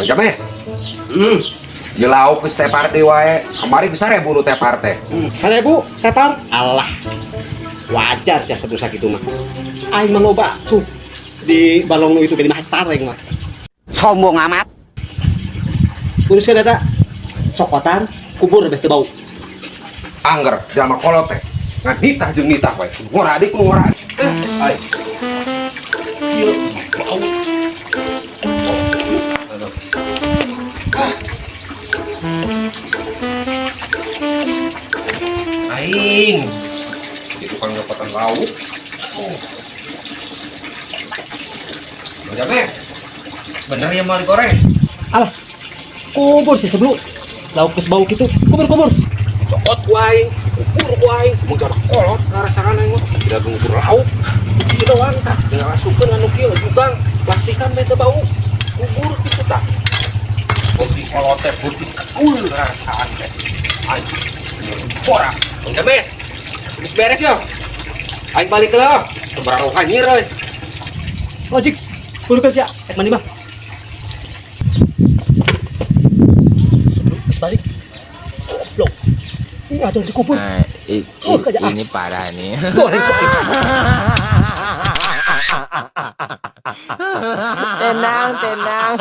James. Ieu lauk geus tepar deui wae. Kamari geus 1000 nu tepar teh. 1000 tepar? Alah. Wajar sih satu sakitu mah. Aing mah loba tuh di balong nu itu 5 hektar aing mah. Sombong amat. Uruskeun eta cokotan kubur beh teu bau. Angger jalma kolot teh. Ngan nitah jeung nitah wae. Ngora deui kudu ngora. Ai. Ieu bau. Aduh. Ah. Aing. Di tukang nyokotan lauk. Oh. Bang James. Bener ya mau digoreng? Alah. Kubur sih sebelum lauk geus bau kitu. Kubur-kubur. Cokot ku aing, kubur ku aing, mun jalma kolot ngarasakan aing mah. Tidak ngubur lauk. Ieu doang tah, tinggal asupkeun anu kieu jugang, plastikan teh teu bau. Kubur kitu tah. Beuki kolot teh beuki kul ngarasaan teh. Aing borak. Bang James. Geus beres ya. Aing balik lah. Sabaraha hanyir euy. Ojek, buru sia, rek mandi mah. Sebelum geus balik. Goblok. Ini ada dikubur. Nah, Oh, kayak ah. ini parah nih. Goreng kok. Tenang, tenang.